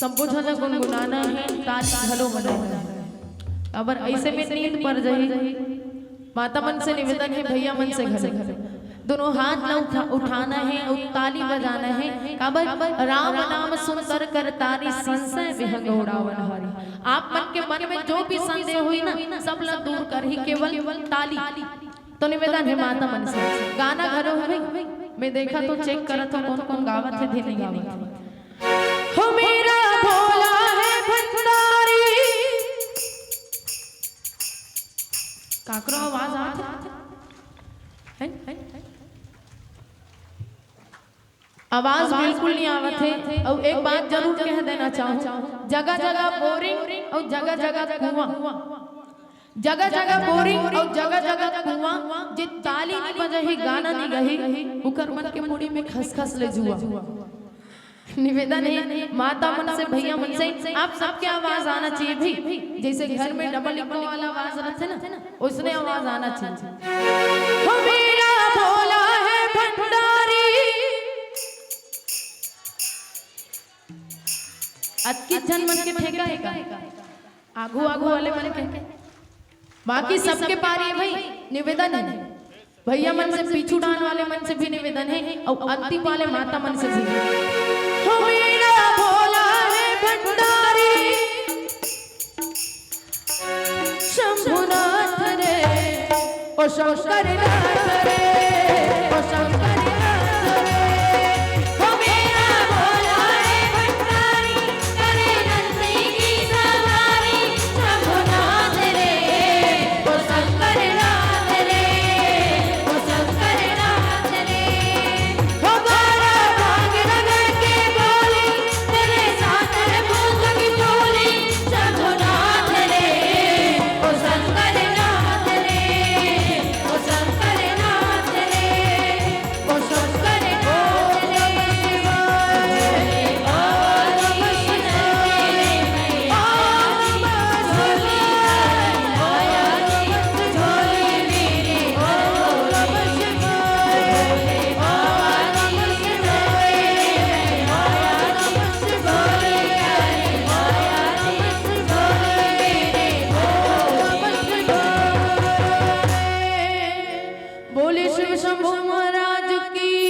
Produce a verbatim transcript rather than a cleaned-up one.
सबो झन गुनगुनाना हे, ताली घलो बजाना हे। काबर अइसे में नींद पर जाही। माता मन से निवेदन हे, भैया मन से घलो, दोनों हाथ ला उठा, उठाना हे अउ ताली बजाना हे। काबर राम नाम सुंदर कर तारी, संशय विहग उड़ावन हारी। आप मन के मन में जो भी संदेह होही ना, सब ला दूर करही केवल ताली। तो निवेदन हे माता मन से, गाना घलो हवे, मैं देखत हों, चेक करत हों कोन कोन गावत हे, धे नइ गावत हे। हो मेरा भोला है भंडारी। काकरो आवाज आत हे? हैं? आवाज बिल्कुल नइ आवत हे। अउ एक बात जरूर कह देना चाहूं, जगह जगह बोरिंग अउ जगह जगह कुआं, जगह जगह बोरिंग अउ जगह जगह कुआं। जे ताली नइ बजाही, गाना नइ गाही, उकर मन के मुड़ी में खसखस ले जुआं। निवेदन हे माता मन से, भैया मन से, आप सबके आवाज आना चाहिए भाई। जैसे घर में डबल इको वाला आवाज रहिथे ना, ओइसने आवाज आना चाहिए। हो मेरा भोला है भंडारी। अतकी झन मन के ठेका हे का? आगू आगू वाले मन के। बाकी सबके पारी हे भाई, निवेदन हे। भैया मन से, पीछू डाहन वाले मन से भी निवेदन हे अउ अंतिम वाले माता मन से भी। हो मेरा भोला है भंडारी, शंभुनाथ रे, ओ शंकरनाथ रे, ओ शंकरनाथ रे। हो मेरा भोला है भंडारी, करे नंदी की सवारी, शंभुनाथ रे, ओ शंकरनाथ रे, ओ शंकरनाथ रे। हो बारा भाग नगर के बोली, तेरे साथ है भूत की टोली, शंभुनाथ रे, ओ शंकरनाथ रे, ओ शंकरनाथ रे। बोले शिव शंभो महाराज की।